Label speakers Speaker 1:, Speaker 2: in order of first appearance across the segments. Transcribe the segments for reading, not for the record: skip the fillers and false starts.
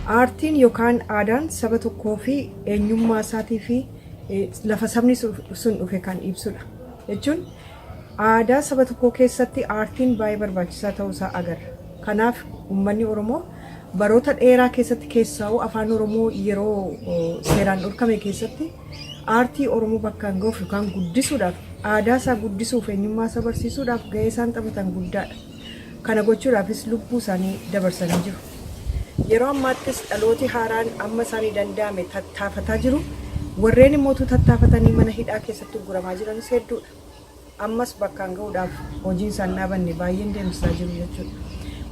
Speaker 1: Aartiin yookaan aadaan saba tokkoo fi eenyummaa isaatii fi lafa sabni sun dhufe kan ibsudha. Jechuun aadaa saba tokkoo keessatti aartiin baay'ee barbaachisaa ta'uu isaa agarra. Kanaaf uummanni Oromoo baroota dheeraa keessatti, keessaa'uu afaan Oromoo yeroo seeraan dhorkame keessatti, aartii Oromoo bakkaan gahuuf yookaan guddisuudhaaf, aadaa isaa guddisuuf, eenyummaa isaa barsiisuudhaaf gahee isaan taphatan guddaadha. Kana gochuudhaafis lubbuu isaanii dabarsanii jiru. Yeroo ammaattis dhalooti haaraan amma isaanii danda'ame tattaafataa jiru. Warreen immootu tattaafatanii mana hidhaa keessatti ugguramaa jiranis hedduudha. Ammas bakkaan gahuudhaaf hojiin isaan dhaabanne baay'een deemsisaa jiru jechuudha.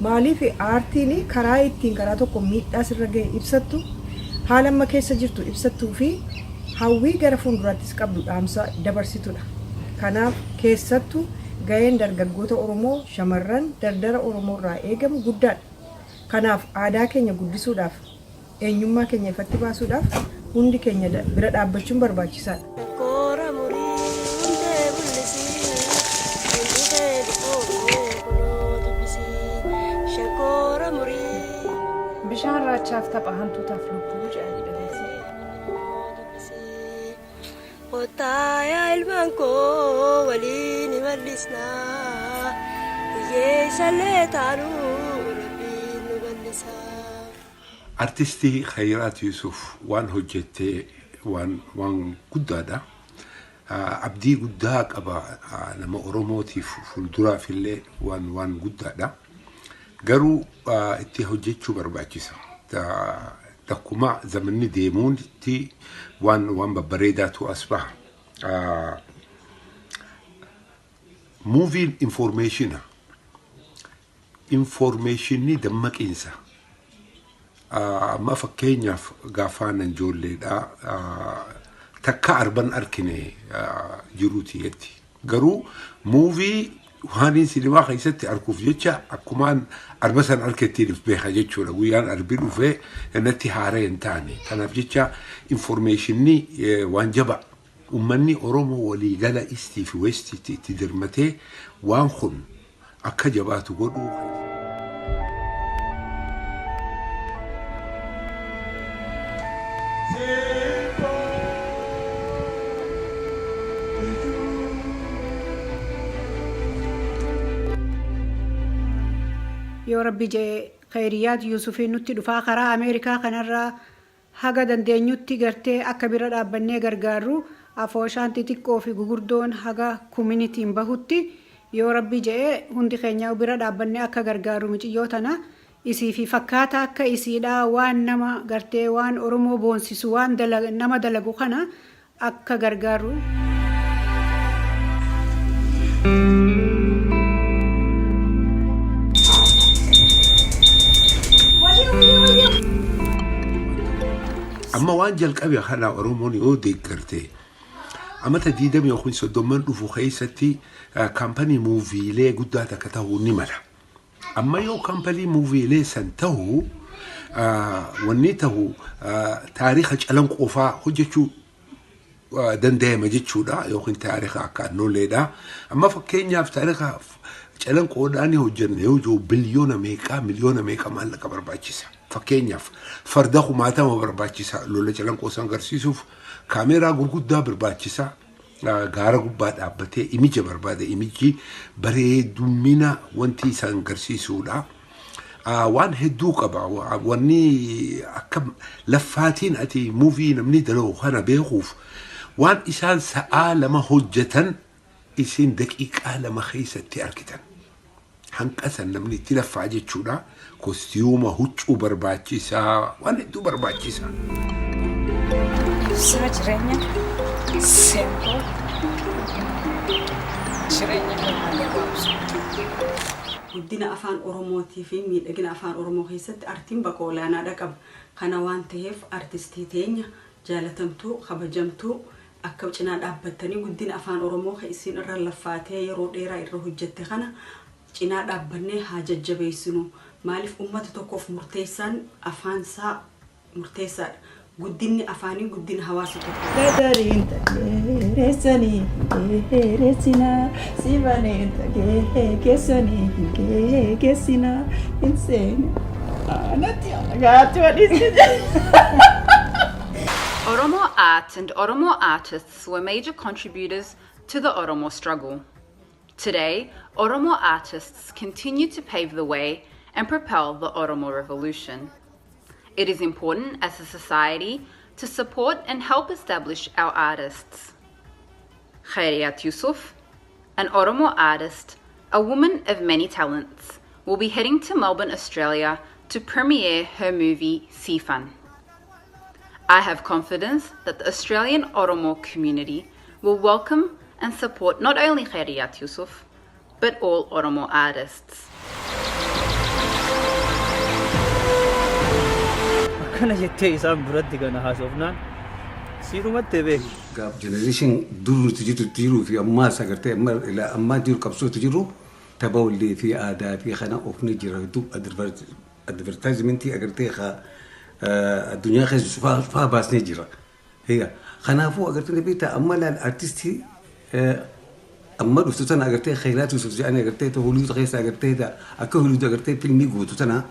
Speaker 1: Maaliif? Aartiin karaa ittiin karaa tokko miidhaa sirra gahe ibsattu, haala amma keessa jirtu ibsattuu fi hawwii gara fuulduraattis qabdu dhaamsa dabarsitudha. Kanaaf keessattu gaheen dargaggoota Oromoo, shamarran, dardara Oromoo irraa eegamu guddaadha. Kanaaf aadaa keenya guddisuudhaaf, eenyummaa keenya ifatti baasuudhaaf hundi keenya bira dhaabbachuun barbaachisaadha.
Speaker 2: Shakkoora murii hundee bullisii Hundi kee dhiqoo kunoo dubbisii Shakkoora murii.
Speaker 3: Bishaan raachaaf tapha, hantuutaaf lubbuu jedhanii dhageessi.
Speaker 2: Dubbisii. Kottaa yaa ilmaan koo waliin imallisnaa, hiyyeessallee taanu Rabbiin nu bal'isaa.
Speaker 4: Artistii Khayiraat Yusuf waan hojjette waan guddaadha. Abdii guddaa qaba, nama Oromootiif fuulduraaf illee waan guddaadha. Garuu itti hojjechuu barbaachisa. Akkuma zamanni deemuutti waan babbareedaatu as baha. Movien informationa. Informationni dammaqiinsa. Amma fakkeenyaaf gaafaan ijoolleedha takka arban arkine jiruuti jetti. Garuu movie waan sinimaa keessatti arguuf jecha akkumaan arba san arkettiin if beeka jechuudha. Guyyaan arbi dhufee natti haaree hin taane. Kanaaf jecha informationni waan jaba. Uummanni Oromoo waliigala eastii fi westiitti itti dirmatee waan kun akka jabaatu godhuu.
Speaker 3: Yoo Rabbi jee, Khayriyaat Yuusufiin nutti dhufaa karaa Ameerikaa kanarraa haga dandeenyutti gartee akka bira dhaabbannee gargaarru, afooshaan xixiqqoo fi gugurdoon haga communityn bahutti, yoo Rabbi je'e hundi keenyaa bira dhaabbannee akka gargaarru miciyyoo tana, isii fi fakkaataa akka isiidhaa waan nama gartee waan Oromoo boonsisu waan nama dalagu kana akka gargaarru.
Speaker 4: Amma waan jalqabe kana Oromoon yoo deeggarte, amata 20 yookiin 30n dhufu keessatti kaampanii moviilee guddaa takka ta'uu ni mala. Amma yoo kaampanii moviilee san ta'u, wanni ta'u taariika Calanqoo fa'aa hojjechuu danda'ama jechuudha, yookiin taariika akka Annoolleedha. Amma fakkeenyaaf taariika Calanqoodhaan hojjenne yoo jiru biliyoona meeqaa, miliyoona meeqa maallaqa barbaachisa. Fakkeenyaaf farda 60,000 barbaachisa lola Calanqoo san agarsiisuuf, kaameeraa gurguddaa barbaachisa. Gaara gubbaa dhaabbatee imija barbaada, imijji bareedumina wanti isaan agarsiisuudha. Waan hedduu qaba. Wanni akka laffaatiin ati movie namni dalagu kana beekuuf, waan isaan sa'aa 2 hojjetan isin daqiiqaa 2 keessatti argitan. Hanqasan namni itti laffaa jechuudha. Costume huccuu barbaachisaa, waan hedduu barbaachisa.
Speaker 5: Ibsaa jireenya seemboo jireenya namaa gabaabsu.
Speaker 6: Guddina Afaan Oromootii fi miidhagina Afaan Oromoo keessatti artiin bakka olaanaadha qaba. Kana waan ta'eef artistii teenya jaalatamtuu, kabajamtuu, akka cinaa dhaabbattanii guddina Afaan Oromoo kan isiin irra laffaatee yeroo dheeraa irra hojjette kana cinaa dhaabbannee haa jajjabeessinu. Maaliif, uummata tokkoof murteessaan afaansaa murteessaadha. Guddinni afaanii guddina hawaasa tokko.
Speaker 7: Gadariin dheeressanii dheeressinaa, sibaneen keessanii geessinaa hin seene. Natti gaatti wadhiisite.
Speaker 8: Oromo art and Oromo artists were major contributors to the Oromo struggle. Today, Oromo artists continue to pave the way and propel the Oromo revolution. It is important as a society to support and help establish our artists. Khairiyat Yusuf, an Oromo artist, a woman of many talents, will be heading to Melbourne, Australia, to premiere her movie Sifan. I have confidence that the Australian Oromo community will welcome and support not only Khairiyat Yusuf, but all Oromo artists.
Speaker 9: Akkana jettee isaan biratti kana haasofnaan siidhumattee beeki.
Speaker 10: Gaaf generation dur nuti jirtu jiruu fi ammaas agartee amma ammaa jiru qabsootu jiru, tapha wallee fi aadaa fi kana ofni jira, hedduu advertisementii agartee haa addunyaa keessa faa baasnee jira. Kanaafuu agartee beektaa, amma laal, artistii amma dhuftu tana agartee Khayraat Yusuf jedhanii agartee Holiwud keessa agartee akka Holiwud agartee filmii gootu tana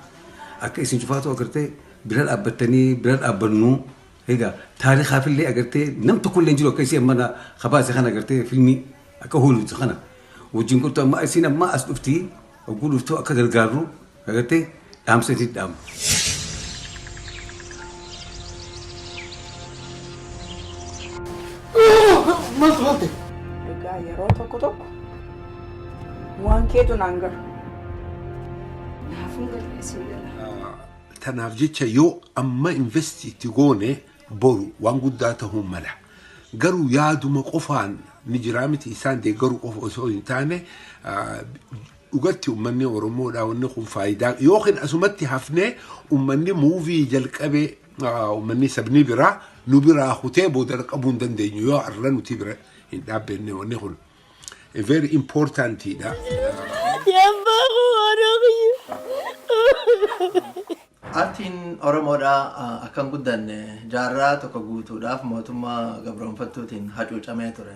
Speaker 10: akka isin cufaatu agartee bira dhaabbattanii bira dhaabbannu. Egaa taarikaafillee agartee nam tokkollee hin jiru akka isii amma kabaase kana agartee filmii akka Holiwud kana wajjin godhatu. Amma isin amma as dhuftii hogguu dhuftuu akka gargaarru agartee dhaamsa itti dhaamu.
Speaker 7: Maaltu maal? Dhugaa yeroo tokko tokko waan keetu naan galu. Naafun galee siin gala.
Speaker 4: Tanaaf jecha yoo amma invest itti goone boru waan guddaa ta'uu mala. Garuu yaaduma qofaan ni jiraa miti, isaan deeggaruu qofa osoo hin taane, dhugatti uummanni Oromoodhaa wanni kun faayidaa yookiin asumatti hafnee uummanni movie jalqabee uummanni sabni biraa nu biraa kutee booda qabuu hin dandeenyu yoo arra nuti bira hin dhaabbenne. Wanni kun very importantidha.
Speaker 11: Aartiin Oromoodhaa akkan guddanne jaarraa tokko guutuudhaaf mootummaa gabroonfattuutiin hacuucamee ture.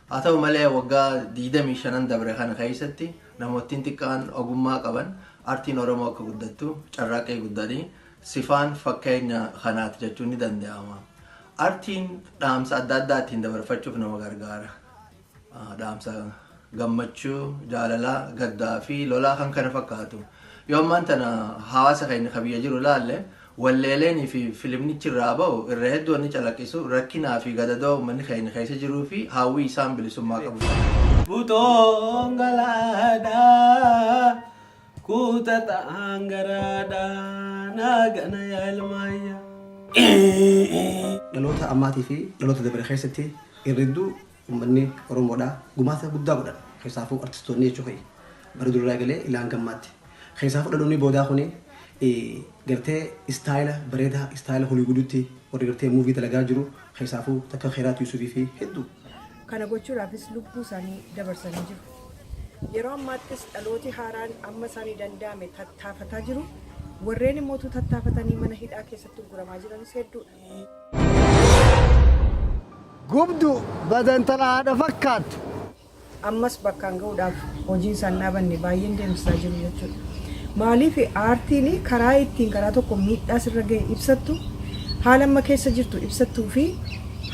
Speaker 11: Haa ta'u malee, waggaa 25 dabre kana keessatti namoottiin xiqqaan ogummaa qaban aartiin Oromoo akka guddattu carraaqqii guddanii, Sifaan fakkeenya kanaati jechuun ni danda'ama. Aartiin dhaamsa adda addaa ittiin dabarfachuuf nama gargaara. Dhaamsa gammachuu, jaalalaa, gaddaa fi lolaa kan kana fakkaatu. Yoo ammaan tana hawaasa keenya ka biyya jiru ilaalle, walleeleenii fi filimnichi irraa ba'u irra hedduu inni calaqqisu rakkinaa fi gadadoo uummanni keenya keessa jiruu fi hawwii isaan bilisummaa qabu.
Speaker 12: Butoon galaadhaa kuutataan garaadhaa naagana yaa ilmaayyaa.
Speaker 13: Dhaloota ammaatii fi dhaloota dabre keessatti irra hedduu uummanni Oromoodhaa gumaata guddaa godhan, keessaafuu artistoonni jechuu kiyya. Bara duraa galee ilaan gammaatti. Keessaafuu dhaloonni boodaa kuni gartee style bareedaa, style Hollywooditti warri gartee movie dalagaa jiru, keessaafuu takka Khayraat Yuusufii fi hedduu.
Speaker 1: Kana gochuudhaafis lubbuu isaanii dabarsanii jiru. Yeroo ammaattis dhalooti haaraan amma isaanii danda'ame tattaafataa jiru. Warreen immoo tattaafatanii mana hidhaa keessatti guramaa jiranis hedduudha.
Speaker 14: Gubdu badantala haadha fakkaattu.
Speaker 1: Ammas bakkaan gahuudhaaf hojii isaan dhaabanne baay'een deemsisaa jiru jechuudha. Maaliif, aartiin karaa ittiin karaa tokko miidhaa sirra gahe ibsattu, haala amma keessa jirtu ibsattuu fi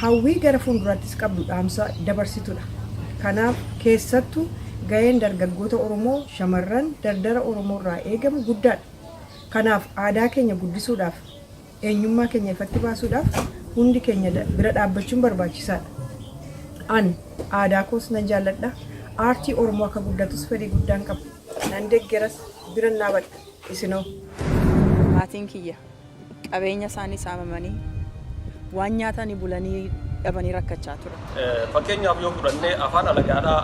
Speaker 1: hawwii gara fuulduraattis qabdu dhaamsa dabarsitudha. Kanaaf keessattuu gaheen dargaggoota Oromoo, shamarran dardara Oromoo irraa eegamu guddaadha. Kanaaf aadaa keenya guddisuudhaaf, eenyummaa keenya ifatti baasuudhaaf hundi keenya bira dhaabbachuun barbaachisaadha. Ani aadaa koos nan jaalladha. Aartii Oromoo akka guddatus fedhii guddaan qaba. Nan deggeras, biran dhaabadha. Isinoo?
Speaker 7: Maatiin kiyya qabeenya isaanii saamamanii waan nyaatanii bulanii dhabanii rakkachaa turan.
Speaker 15: Fakkeenyaaf yoo fudhannee afaan alagaadhaa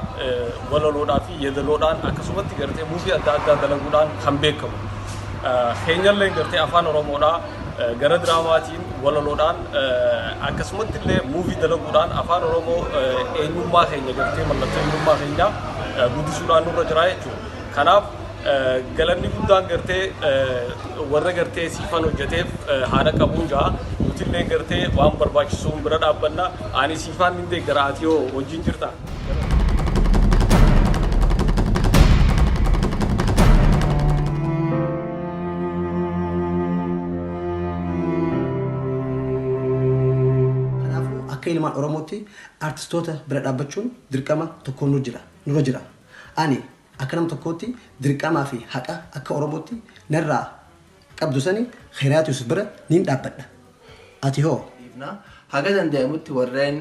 Speaker 15: walaloodhaa fi yeedaloodhaan akkasumatti gartee movie adda addaa dalaguudhaan kan beekamu. Keenyallee gartee afaan Oromoodhaa gara diraamaatiin walaloodhaan akkasumatti illee movie dalaguudhaan afaan Oromoo eenyummaa keenya gartee mallattoo eenyummaa keenya guddisuudhaan nurra jira jechuudha. Kanaaf galanni guddaan gartee warra gartee siifan hojjeteef haadha qabuun jaa nutillee gartee waan barbaachisuun bira dhaabbanna. Ani siifaan ni deeggara, ati yoo wajjin jirta.
Speaker 13: Kanaafuu akka ilmaan Oromootti artistoota bira dhaabbachuun dirqama tokkoon nu jira nurra jira. Ani akka nama tokkootti dirqamaa fi haqa akka Oromootti narraa qabdu sani Khayraat Yusuf bira niin dhaabbadha. Ati hoo?
Speaker 11: Haga danda'amutti warreen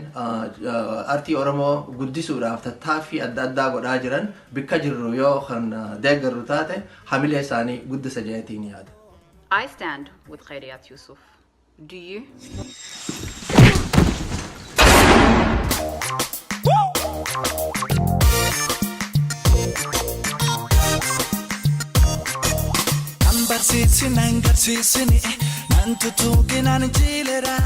Speaker 11: artii Oromoo guddisuudhaaf tattaaffii adda addaa godhaa jiran bikka jirru yoo kan deeggarru taate hamilee isaanii guddisa jedheetiin yaada.
Speaker 8: I stand with Khairiyat Yusuf. Do you?
Speaker 16: Nan barsiisi nan garsiisini nan tutuuqi nan jiilera.